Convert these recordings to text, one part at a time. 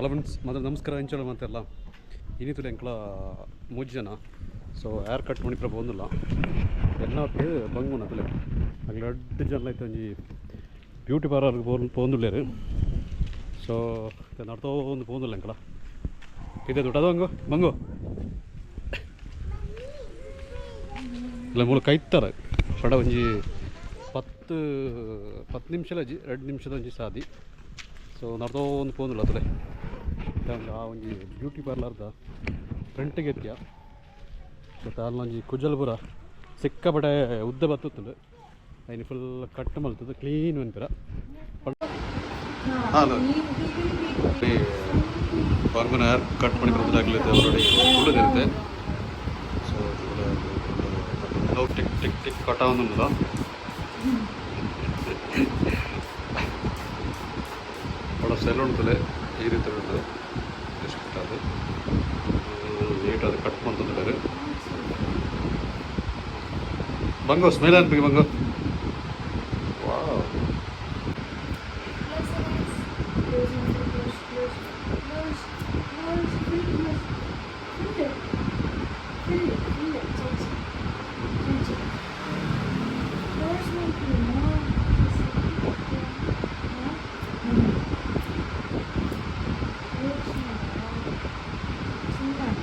Hello friends, ಮೊದಲು ನಮಸ್ಕಾರ. ಎಂಚೋಳ ಮಾತೆಲ್ಲ ಇನ್ನಿತುಲೆ ಎಂಕ್ಲ ಮೂಜಿ ಜನ. ಸೊ ಹೇರ್ ಕಟ್ ಮಣಿಪುರ ಪೋಂದುಲ್ಲ ಎಲ್ಲ ಬಂಗುನ ತುಲೆ ಅಗ್ಲ ರಡ್ಡ್ ಜನ ಐತೆ ಒಂಜಿ ಬ್ಯೂಟಿ ಪಾರ್ಲರ್ ಪೋಂದುಲ್ಲೇರು. ಸೊ ನಡ್ತೋಂದು ಪೋಂದುಲ್ಲ ಎಂಕ್ಲ ಇದೆ ದುಡ್ಡು ಅದು ಬಂಗು ಇಲ್ಲ ಮೂಲ ಕೈತ್ತಾರೆ ಪಡ ಒಂಜಿ ಪತ್ತು ಪತ್ತು ನಿಮಿಷ ಅಜ್ಜಿ 2 ನಿಮಿಷದ ಒಂಜಿ ಸಾದಿ. ಸೊ ನಡ್ತೋಂದು ಪೋಂದುಲ್ಲ ತುಲೆ ಆ ಒಂಜಿ ಬ್ಯೂಟಿ ಪಾರ್ಲರ್ದ ಫ್ರಂಟಿಗೆ ಎತ್ತಿಯ ಮತ್ತು ಅಲ್ಲೊಂಜಿ ಕುಜಲ್ಪುರ ಸಿಕ್ಕಾಪಟ್ಟೆ ಉದ್ದ ಬತ್ತುತ್ತುಂಡು. ಐನ್ ಫುಲ್ ಕಟ್ ಮಲ್ತದ್ದು ಕ್ಲೀನ್ ಮನ್ಪಿರ. ಹಾಂ, ಬಂಗುನ ಹೇರ್ ಕಟ್ ಮಾಡಿ ಬರೋದಾಗಲಿದೆ ಆಲ್ರೆಡಿ ಕುಳ್ಳುದಿರುತ್ತೆ. ಸೊ ಟಿಕ್ ಟಿಕ್ ಟಿಕ್ ಕಟ ಒಂದುಂಡುಲ. ಬಡ ಸೆಲೂನ್ ತುಲೆ ಈ ರೀತಿ ಉಂಟು. ಎಷ್ಟು ಅದು ನೀಟ್ ಅದು ಕಟ್ ಮಂತಂದುಲ್ಲೆರ್. ಬಂಗೋ ಸ್ಮೈಲ್ ಅನ್ಪಿಗೆ ಬಂಗೋ. ವಾವ್. Close, close, close, close, close, full close, full, full, full, change, change. Close ಮಾಡ್ತೀನಿ. Close ಸುಮ್ಮನೆ.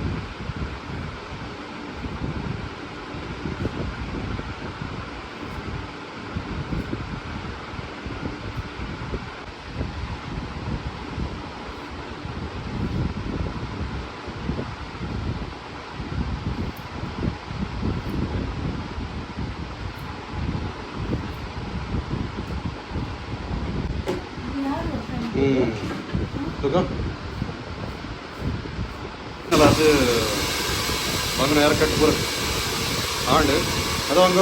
ಯಾರು? ಹ್ಞೂ, ತಗೋ ಅಲ್ಲ ಅದು ಬಂಗನ ಹೇರ್ ಕಟ್ ಪೂರ ಆಂಡ್ ಅದು ಹಂಗ.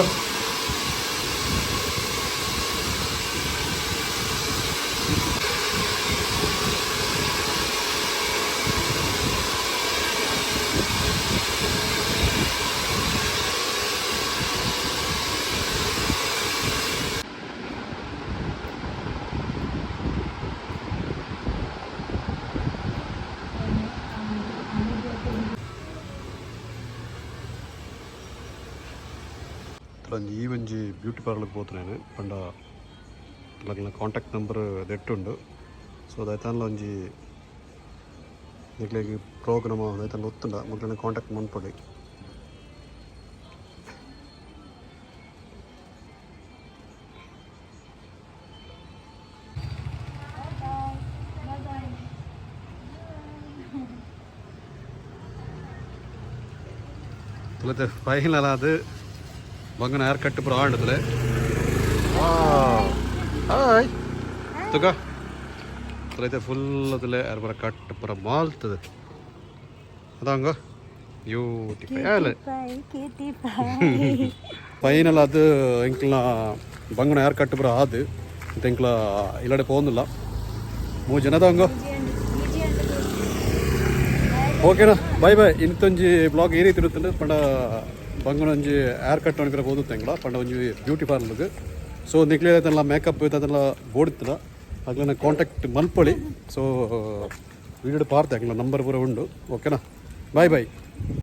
ಒಂಜಿ ಈ ಒಂಜಿ ಬ್ಯೂಟಿ ಪಾರ್ಲರ್ಗೆ ಪೋತುನೇನು ಪಂಡ ಅಗ್ಲ್ನ ಕಾಂಟ್ಯಾಕ್ಟ್ ನಂಬರ್ ದೆಟ್ಟುಂಡು. ಸೊ ದೈತಾನ್ಲ ಒಂಜಿ ನಿಕ್ಲೆಗ್ ಪ್ರೋಗ್ರಾಮ್ ದೈತಾನ್ ಗೊತ್ತುಂಡ ಮೊಕ್ಲೆನ ಕಾಂಟ್ಯಾಕ್ಟ್ ಮನ್ಪೊಡಿ. Bye bye. ತುಲತೆ ಫೈನಲ್ ಅದು ಬಂಗನ ಹೇರ್ ಕಟ್ ಪೂರ ಆಂಡ್ ತುಲೆ. ಹಾಯ್ ತುಕ ತುಲೈತೆ ಫುಲ್ ತುಲೆ ಹೇರ್ ಪೂರ ಕಟ್ ಪೂರ ಮಾಲ್ತದೆ. ಅದಂಗ ಬ್ಯೂಟಿಫೈ ಅಲ್ಲ. Cutie pie. Final ಅದು ಎಂಕ್ಲ ಬಂಗನ ಹೇರ್ ಕಟ್ ಪೂರ ಆದು ಎಂಕ್ಲ ಇಲ್ಲಡೆ ಪೋಂದಿಲ್ಲ ಮೂರು ಜನದ ಹಂಗ. ಓಕೆನಾ, ಬಾಯ್ ಬಾಯ್. ಇಂತೊಂಜಿ ಬ್ಲಾಗ್ ಈ ರೀತಿ ಇರುತ್ತಂದ್ರೆ ಪಂಡ ಬಂಗನ ಒಂಜಿ ಹೇರ್ ಕಟ್ ಮನ್ಪಿರ ಪೋದು ಎಂಕ್ಲ ಪಂಡ ಒಂಜಿ ಬ್ಯೂಟಿ ಪಾರ್ಲರ್ಗ್. ಸೊ ನಿಕ್ಲೆ ಅದೆಲ್ಲ ಮೇಕಪ್ ಅದೆಲ್ಲ ಬೋಡಿತ್ತದ ಅಗ್ಲನ ಕಾಂಟ್ಯಾಕ್ಟ್ ಮಲ್ಪೊಳಿ. ಸೊ ವೀಡಿಯೋ ಪಾರ್ತೆ ಅಗ್ಲ ನಂಬರ್ ಪೂರ ಉಂಡು. ಓಕೆನಾ, ಬಾಯ್ ಬಾಯ್.